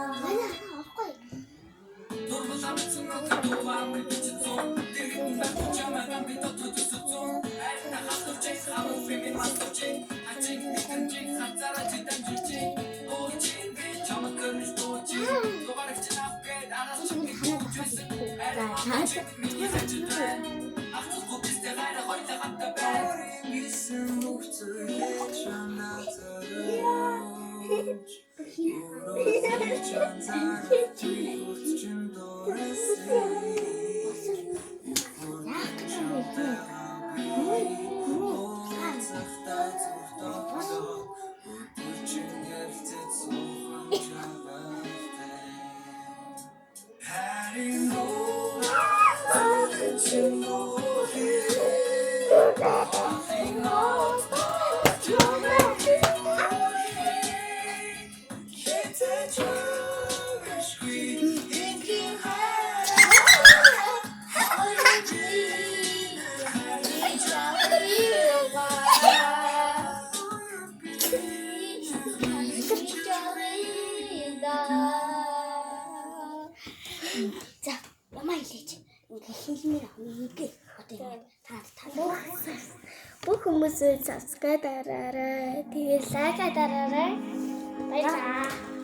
Манай авахгүй. За цааш. Яах гэж юм бэ? За, ямаа хэлээч. Ингээ хэлмээр ингээ одоо ингэ та та Бүх хүмүүсээ subscribe дараарай. Тэгээд лайк дараарай. Баярлалаа.